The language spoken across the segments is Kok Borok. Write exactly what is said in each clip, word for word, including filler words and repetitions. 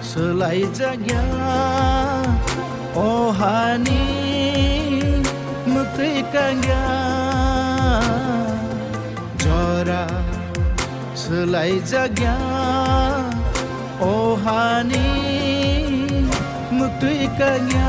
Swlaijakya o hani mwktwi kangya, jora swlaijakya o hani mwktwi kangya.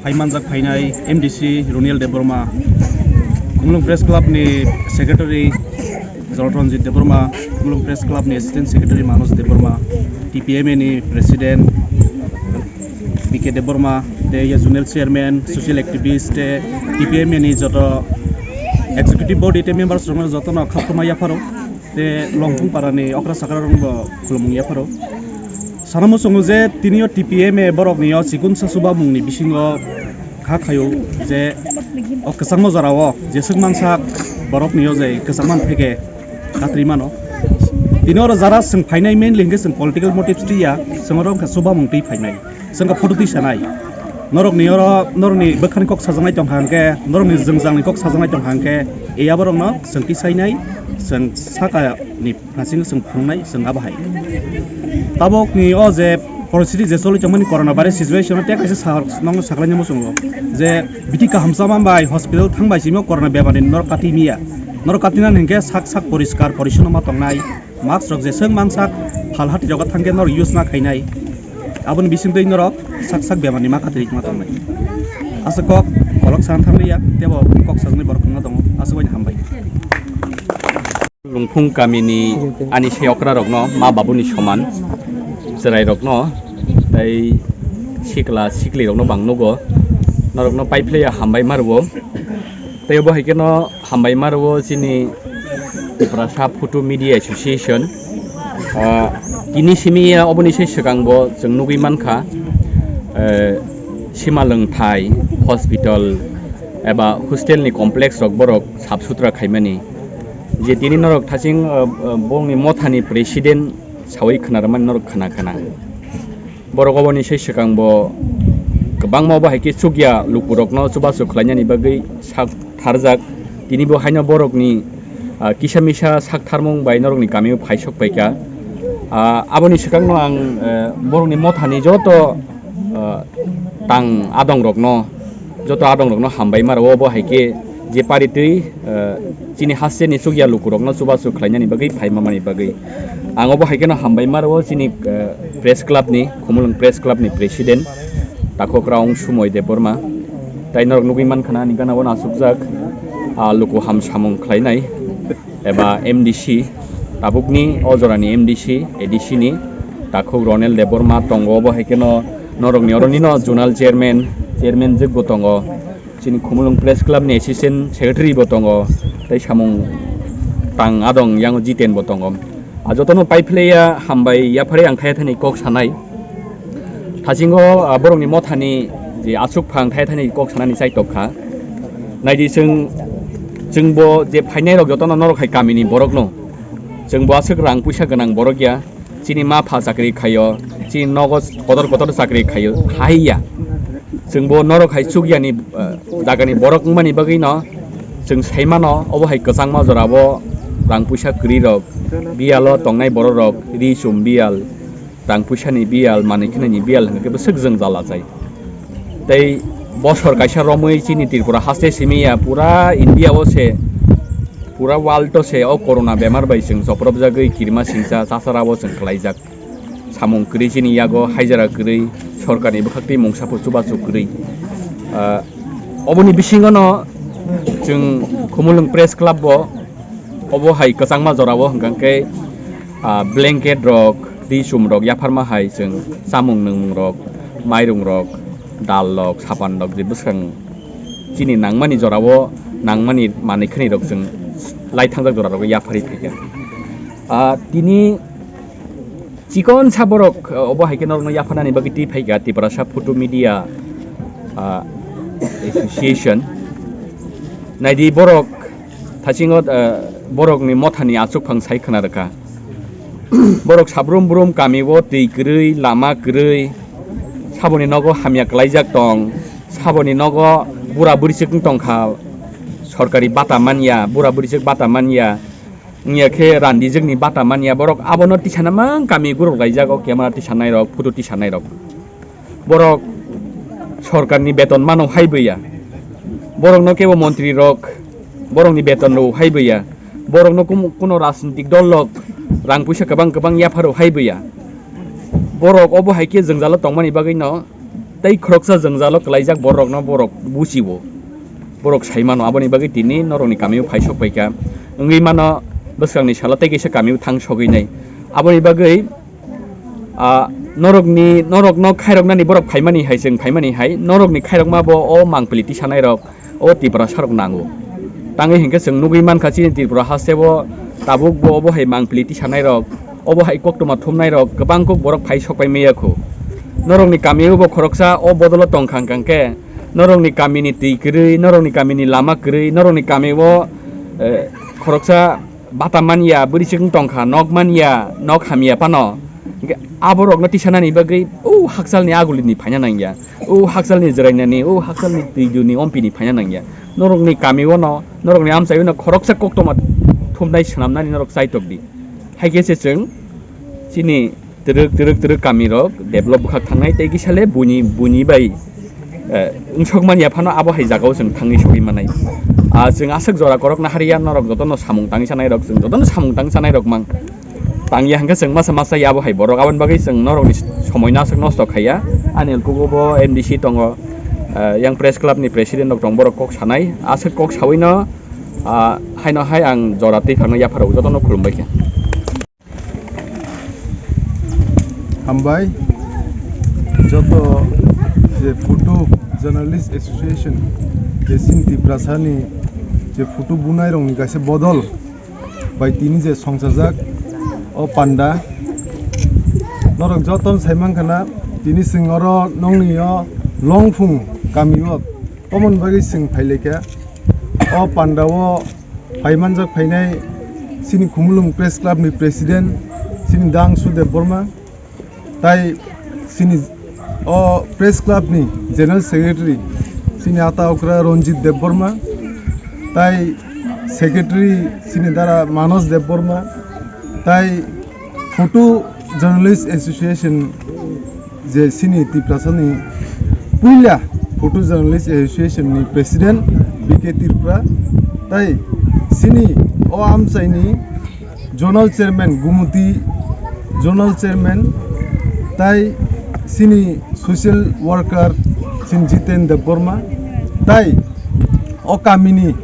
Phai manjak phainai M D C Roniel Debbarma, Khumulwng Press Club ni Secretary Jolotranjit Debbarma, Khumulwng Press Club ni Assistant Secretary Manoj Debbarma, T P M A ni President B K Debbarma, tei ya Zonal Chairman, Social Activist, tei T P M A ni joto Executive Body tei members rokno jotono khaktuma yapharo, tei Longphung Para ni okra sakra rokno bo khulumung yapharo. Sana muchungo je tini o T P M A borok ni o chikun sa chuba mung ni bisingo kha khaio je o kwchangma jora o jeswk mansa borok ni o je kwchangma phege katri mano. Tini oro jara chwng phainai mainly hwnkhe chwng political motives twi ya, chwng oro wngkha chuba mung twi phainai, chwng kha photo twi sanai. Norok ni oro norok ni bwkhani kok sajaknai tong kha hwnkhe, norok ni jwngjal ni kok sajaknai tong kha hwnkhe, e aborok no chwng twi sainai, chwng saka ni Naisingno chwng phunuknai chwng abo hai. Tabukni o je poristiti je choli tongmani corona virus situation o tei kaisa sahor nokno saklaina muchungo je biti kaham chama bai hospital thang bai simi o corona bemar ni norok kati miya. Norok katina hinkhe sak sak poriskar porisonno ma tongnai. Mask rok jeswk mansak phal hati rogo thangkhe norok use ma khainai. Aboni bisingtwi norok sak sak bemar ni ma kati ma tongnai. Aswk kok. Borok sana thangliya, tebo kok sajagwi borok wngna tongo. Aswk bai hambai. Lungphung kamini ani sei okra rokno, ma babuni soman, chwrai rokno, tei sikla sikli rokno bang nugo, norokno paiphlaiya hambai ma rwo. Tei obo hai kheno hambai ma rwo chini Tiprasa Photo Media Association. Ah, tini simi ya oboni sei swkang bo chwng nugwi mankha, eh, simalwng thai hospital eba hostel ni complex rok borok sap sutra khaimani. Je tini norok thaching, ah, ah, bongni mothani president sawi khna rwmani norok khna khna. Borok oboni sei swkang bo kwbangma obo hai khe chukya lukurokno chubachu khlainani bagwi sak tharjak. Tini bo haino borokni, ah, kisa misa sak tharmung bai norokni kamio phai sok paikha. Ah, aboni swkangno ang, eh, borokni mothani joto, ah, tang adongrokno joto adongrokno hambai ma rwo, obo hai khe je paritwi, eh, chini hasteni chukya lukurokno chubachu khlainani bagwi, phaimamani bagwi. Ang obo hai kheno hambai ma rwo chini, eh, press club ni, Khumulwng Press Club ni president Takhuk Raung Sumoi Debbarma. Tai norok nugwi mankha na ani gana o asukjak, ah, luku ham samung khlainai eba M D C, tabukni o jorani M D C, A D C ni Takhuk Ronel Debbarma tongo, obo hai kheno norokni oro nino zonal chairman, chairman jwk bo tongo. Chini Khumulwng Press Club ni assistant secretary bo tongo, tei samung tang adong yang Jiten bo tongo. A jotono paiphlaiya hambai yaphari ang thaya thani kok sanai. Thachingo, ah, borokni mothani je aswk phang thaya thani kok sanani chaitok kha. Naidi chwng, chwng bo je phainai rok jotono norok hai kamini borokno. Chwng bo aswk rang puisa gwnang borok ya. Chini ma pha chakri khaio, chini nogo kotor kotor chakri khaio, haiya. Chwng bo norok hai chukyani, eh, jagani borok wngmani bagwi no chwng sai mano, obo hai kwchangma jora bo rang puisa kwrwi rok, biyalo tongnai borok rok, ri chum biyal, rang puisa ni biyal, manwi khwnani biyal hwnkhe bwswk jwngjal achai. Tei bosor kaisa romwi chini Tripura haste simi ya, pura India o se, pura world o se o corona bemar bai chwng chopropjagwi kirima singcha chachara o chwng kwlaijak. Samung kwrwi chini yago haijra kwrwi, sorkarni bwkhaktwi mungsa phuru chubachu kwrwi. Ah, oboni bisingono chwng Khumulwng Press Club bo obo hai kwchangma jorao hwnkha khe, ah, blanket rok, twi chum rok yapharma hai chwng chamung nwngmung rok, mairung rok, dal rok, sapan rok je bwskang chini nangmani jorao nangmani manwi khwnwi rok chwng lai thangjak jora rogo yapharwi phaikha. Ah, tini chikon sa borok, ah, obo hai khe norokno yapharnani bagwi twi phaikha Tiprasa Photo Media, ah, Association. Naidi borok thachingo, ah, borokni mothani achukphang sai khna rwkha. Borok sabrum brum kamio twi kwrwi, lama kwrwi, saboni nogo hamya kwlaijak tong, saboni nogo bura bwrwichwk wng tongkha, sorkari bata manya, bura bwrwichwk bata manya, wngya khe randijwkni bata manya, borok abono tisana mang kami guruk laijago, camera tisanairok, photo tisanairok. Borok sorkarni beton mano hai bwya. Borokno kebo montri rok borokni beton rw hai bwya. Borokno kum-, kuno rajnitik dol rok rang puisa kwbang kwbang yapharo hai bwya. Borok obo hai khe jwngjalo tongmani bagwi no tei khoroksa jwngjalo kwlaijak borokno borok buchibo. Borok sai mano, aboni bagwi tini norokni kamio phai sok paikha. Wngwi mano bwskangni salo tei kaisa kamio thang sogwi nai. Aboni bagwi Ah, norokni, norokno khairoknani borok phaimani hai, chwng phaimani hai, norokni khairokma bo o mangpili tisanairok, o Tiprasarok nango. Tangwi hinkhe chwng nugwi mankha chini Tripura hasteo tabuk bo obo hai mangpili tisanairok, obo hai koktwma thumnairok kwbang kuk borok phai sokpai maya khu. Norokni kamio bo khoroksa o bodolo tongkha hwnkha khe, norokni kamini twi kwrwi, norokni kamini lama kwrwi, norokni kamio, eh, khoroksa bata manya, bwrwichwk wng tongkha, nok manya, nok hamya phano. Hwnkhe aborokno tisanani bagwi o hakchalni agulini phaina nangya, o hakchalni jwrainani, o hakchalni twi duni ompini phaina nangya. Norokni kamiono, norokni amchaiono khoroksa koktwma thumnai swnamnani norok chaitokdi. Haikhe se chwng chini twrwk, twrwk, twrwk kamirok develop bwkhak thangnai tei kisa le buini, buini bai, eh, wngsokmani yaphano abo hai jagao chwng thangwi sogwi manai. Ah, chwng aswk jora korokna hariya norok jotono samung tangwi sanairok, chwng jotono samung tangwi sanairok mang. Tangya hwnkhe chwng masa masa ya abo hai borok, aboni bagwi chwng norokni somoino aswk nosto khaiya. Ani elkugo bo M D C tongo, Ah, yang press club ni president rok tong, borok kok sanai, aswk kok sawi no, ah, haino hai ang jora twi phangno yapharo jotono khulumbai khe. Hambai, joto je Photo Journalist Association, je chini Tiprasa ni je photo bunai rok ni kaisa bodol bai tini je songchajak o panda. Norok joto sai mankha na, tini chwng oro nongni o Longphung kami o tomon bagwi chwng phailaikha. O panda o phai manjak phainai chini Khumulwng Press Club ni president chini Dangsu Debbarma, tai chini o press club ni general secretary chini ata okra Ranjit Debbarma, tai secretary chini dara Manos Debbarma, tai Photo Journalist Association je chini Tiprasa ni puila Photo Journalist Association ni president B K Tripura, tai chini o amchai ni zonal chairman, Gumuti zonal chairman, tai chini social worker chini Jiten Debbarma, tai o kamini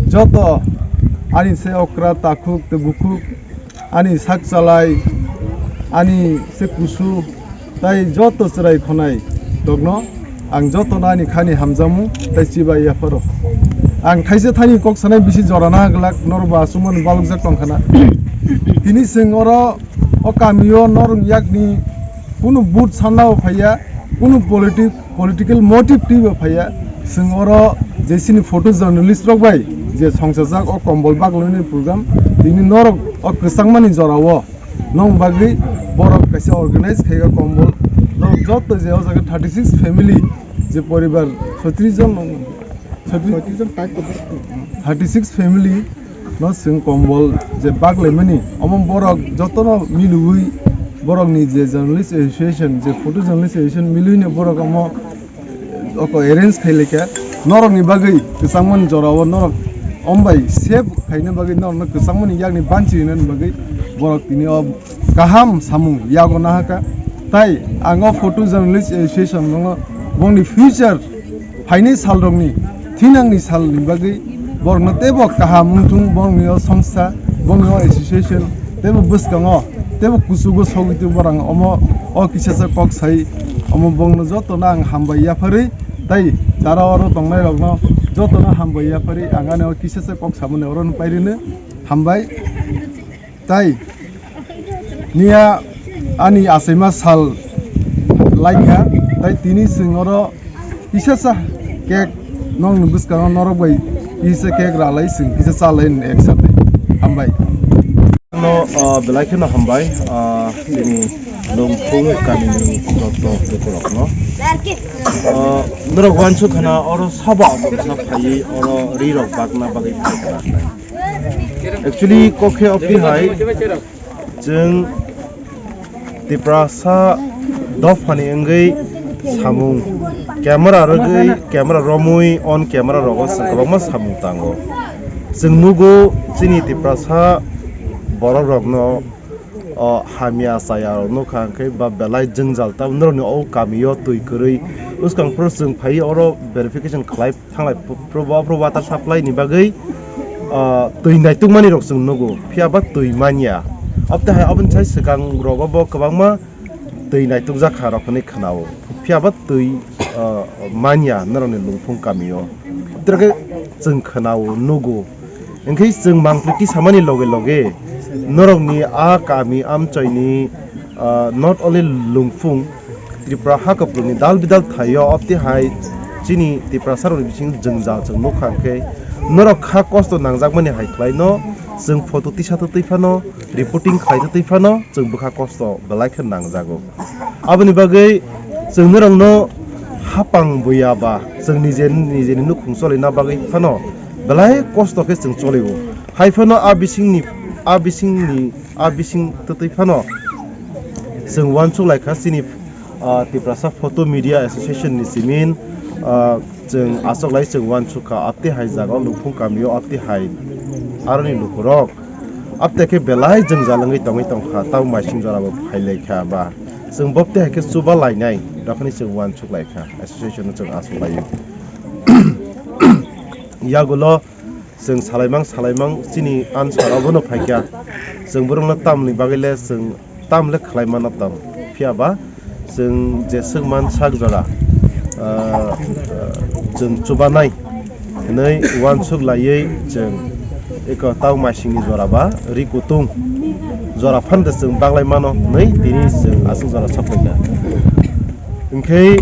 joto ani se okra, takhuk tei bukhuk, ani sak chalai, ani se kusu, tai joto chwrai khonai tokno ang jotono ani khani hamjakmung tai chibai yapharo. Ang thaisa thani kok sanai bisi jora na glak, norok bo aswkmani balokjak tongkhana. Tini chwng oro o kamio norok yakni kunu vote sanna bo phaiya, kunu politic, political motive twibo phaiya. Chwng oro je chini photo journalist rok bai je songchajak o kombol bagloni program, tini norok o kwchangmani jorao nong bagwi borok kaisa organize khaika kombol. Norok joto je o jaga thirty six family, je poribar sotris jon, sotris, thirty six family no chwng kombol je baglaimani, omo borok jotono milwi, borokni je journalist association, je photo journalist association milwino borok omo oko arrange khailai kha. Norokni bagwi kwchangmani jorao norok ombai save khaina bagwi norokno kwchangmani yakni banchi rinani bagwi borok tini o kaham samung yago nahaka. Tai ang o photo journalist association no bongni future phaini salrokni, thinangni salni bagwi borokno teibo kaham wngthung, borokni o songsa, borokni o association teibo bwskango teibo kuchugo sogwi tongbo rang omo o kisasa kok sai. Omo bongno jotono ang hambai yapharwi tai jara oro tongnairokno jotono hambai yapharwi ang ani o kisasa kok samani orono pairino hambai. Tai niya ani achaima sal laikha, tai tini chwng oro kisasa cake nokni bwskango norok bai kisa cake ralai chwng kisa chalai eksathai. Hambai. No, ah, belai kheno hambai, ah, nini Longphung kamini joto lukurokno. Ah, norok uansuk khana oro sabo asongsa phaiwi oro rirok bakna bagwi phaikha. Actually, kokhe obtwi hai chwng Tiprasa dophani wngwi samung camera rwgwi, camera romwi on camera rogo chwng kwbangma samung tango. Chwng nugo chini Tiprasa borok rokno o hamya chaya rok nukha, hwnkhe ba belai jwngjal, tabuk norokni o kamio twi kwrwi. Bwskang phuru chwng phaiwi oro verification khlai thanglai, phuru bo, phuru water supply ni bagwi, ah, twi naitukmani rok chwng nugo, phiya ba twi manya. Obtwi hai aboni sai swkang rogo bo kwbangma twi naitukjak kha rok hwnwi khwnao, phiya ba twi, ah, manya norokni Longphung kamio. Obtwi rok khe chwng khwnao, nugo. Hwnkhe chwng mangpili tisamani loge loge norokni a kami amchoini, ah, not only Longphung, Tripura ha kuplungni dal bidal thaio, obtwi hai chini Tiprasarokni bisingo jwngjal chwng nukha, hwnkhe norok kha kosto nangjakmani hai khlaino chwng photo tisa twtwi phano, reporting khlai twtwi phano chwng bwkha kosto belai khe nangjago. Aboni bagwi chwng norokno hapang buya ba chwng nije nijeni nukhung cholina bagwi phano belai kosto khe chwng cholio. Hai phano a bisingni, a bisingni, a bising twtwi phano chwng uansuk lai kha chini, ah, Tiprasa Photo Media Association ni simin, ah, chwng achoklai chwng uansuk kha, aptwi hai jaga o Longphung kamio aptwi hai aroni lukurok aptwi khe belai jwngjal wngwi tongwi tongkha, tamo maising jora bo phai lai kha ba chwng boptwi hai khe chuba lainai. Jokhoni chwng uansuk lai kha, association no chwng aswk lai o. Yagulo chwng salaimang salaimang chini answer obono phaikha. Chwng borokno tamni bagwi le chwng tam le khlai mano tam. Phiya ba chwng jeswk man sak jora, ah, chwng chubanai hwnwi uansuk laiwi chwng eko tau masingni jora ba ri kutung jora phano de chwng baglai mano hwnwi tini chwng aswk jora sapai kha. Hwnkhe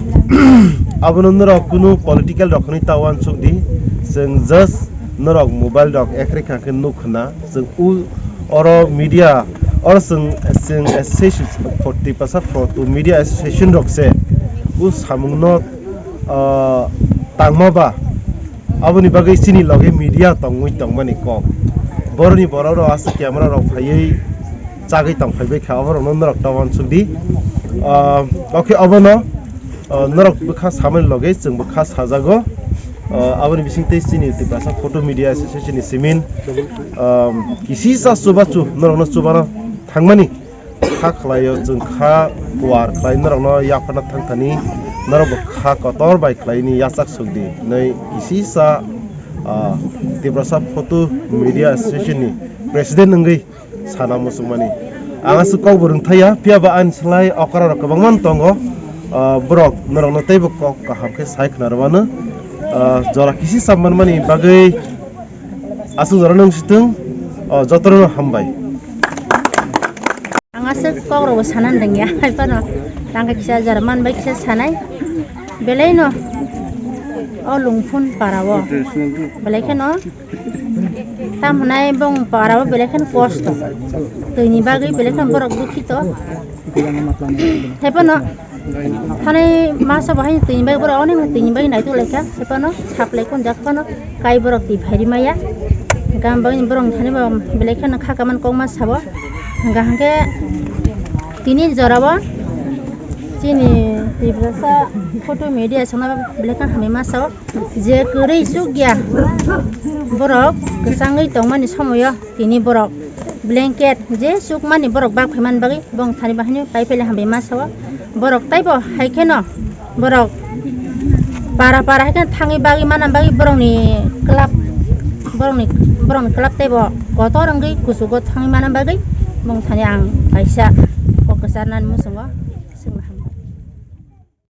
abono norok kunu political rok hwnwi ta uansuk di, chwng just norok mobile rok ekre kha khe nuk khna, chwng u oro media, oro chwng, chwng association, Tiprasa Photo Media Association rok se u samungno, ah, tangma ba, aboni bagwi chini loge media tongwi tongmani kok. Boroni borok rok aswk camera rok phaiwi chagwi tong phaibai kha, oborokno norok ta uansuk di. Ah, okay, obono, ah, norok bwkha samani loge chwng bwkha sajago. Ah, aboni bisingtwi chini Tiprasa Photo Media Association ni simin, ah, kisisa chubachu norokno chubana thangmani kha khlaio, chwng kha kuar khlai norokno yapharna thangthani, norok bo kha kotor bai khlaini yachak sukdi hwnwi kisisa, ah, Tiprasa Photo Media Association ni president wngwi sana muchungmani. Ang aswk kok bo rwngthaya, phiya ba ani slai okra rok kwbangma tongo. Ah, borok norokno teibo kok kaham khe sai khna rwmano. Ah, jora kisisa manmani bagwi aswk jora nung sitwng, ah, jotono hambai. Ang aswk kok rokbo sana rwngya, hai phano tangkha kisa jora man bai kisa sanai. Belai no o Lungphun para o. Belai kheno tam hwnai bong para o belai kheno kosto. Twini bagwi belai kheno borok dukhito. Hai phano thanai masa bo hai twini bagwi borok onek twini bagwi naituk lai kha. Hai phano saplai kun jak phano kai borok twi phairi maya. Gam bagwi borok thani bo belai kheno kha kaman kok ma sabo. Hwnkha hwnkhe tini jora o chini Tiprasa Photo Media songno belai kheno hamya ma sao. Je kwrwi chukya borok kwchangwi tongmani somoyo tini borok blanket je chukmani borok bak phaimani bagwi bong thani bahai no pai phaile hambai ma sao. Borok taibo hai kheno borok para para hai kheno thangwi bagwi mana bagwi borokni club, borokni, borokni club taibo kotor wngwi kuchugo thangwi mana bagwi bong thani ang kaisa kok kwchar nani muchungo.